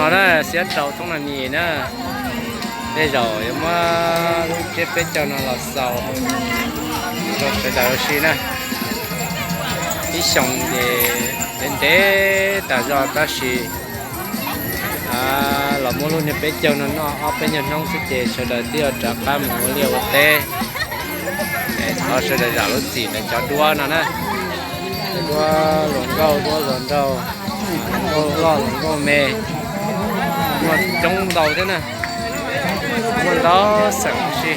Na, xiab rau Thoob Nab Nis na, tej zaum yuav muab lub tsiab peb caug no los xaus rau sawv daws ua si na. Ib xyoos ces ntev ntev tas zog tab sis los muab lub niag peb caug no noj ob peb nyuag hnub xwb ces sawv daws twb yuav rov qab mus ua liaj ua teb. Thov sawv daws zam lub txim ntawm cov duab no na. Duab hluas nkauj, duab hluas nraug, hluas nkauj loj hluas nkauj me, muaj coob ntau thiab na, muaj ntau xeem si.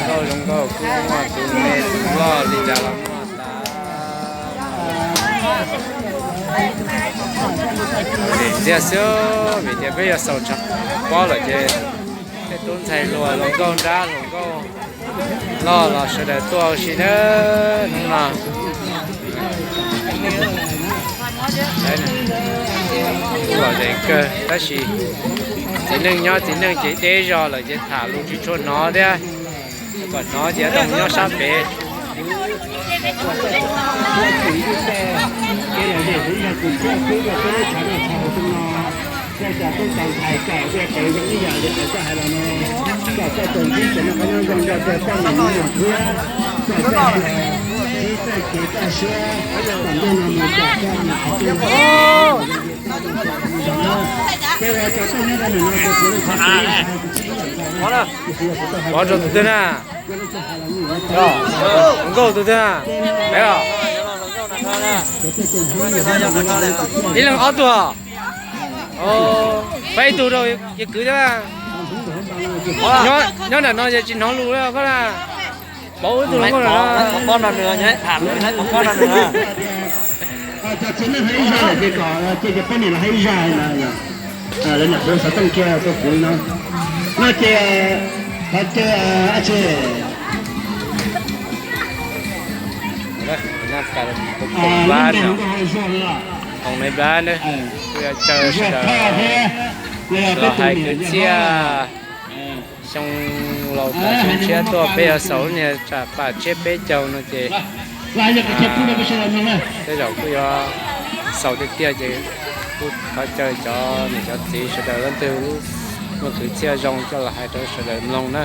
Nkauj zoo nkauj kuj muaj, tus me tus loj li cas los muaj tas. Ntxias xwb vim tias peb yuav xaus tshav pob lawm ces tej tub ntxhais hluas, hluas nkauj nrab hluas nkauj loj los sawv daws tuaj ua si nawb hnub no. Lom zem kawg tab sis txiv neej nyob txiv neej ces deb zog lawm ces tham lus tsis tshua hnov thiab. Kom hnov ces zoo nyob sab pem. Ov rau tus twg na? Nkauj tus twg na? Ib leeg ob tug. Faib ib tug rau yawg kwv thiab. Nyob nram no yog tsis hnov lus li koj na. Pauv ib tug hluas nkauj nram no. Cov txiv neej hais ib zaj lawm ces kom cia peb niam los hais ib zaj na. Lawv niam qhuav xov tooj kiag rau kuv li no. No ces qhov chaw, lub npe nkauj hau zog li los, hoo neb nplab na, kuj yuav caw sawv daws los hais kwv txhiaj. Xyoo laus tas xyoo tshiab tuaj peb yuav xaus lub niag tsam pam tsiab peb caug no ces tej zaum kuj yuav xaus tiag tiag ces kuj thov caw cov niam cov txiv sawv daws leej twg muaj kwv txhiaj zoo coj los hais rau sawv daws mloog na.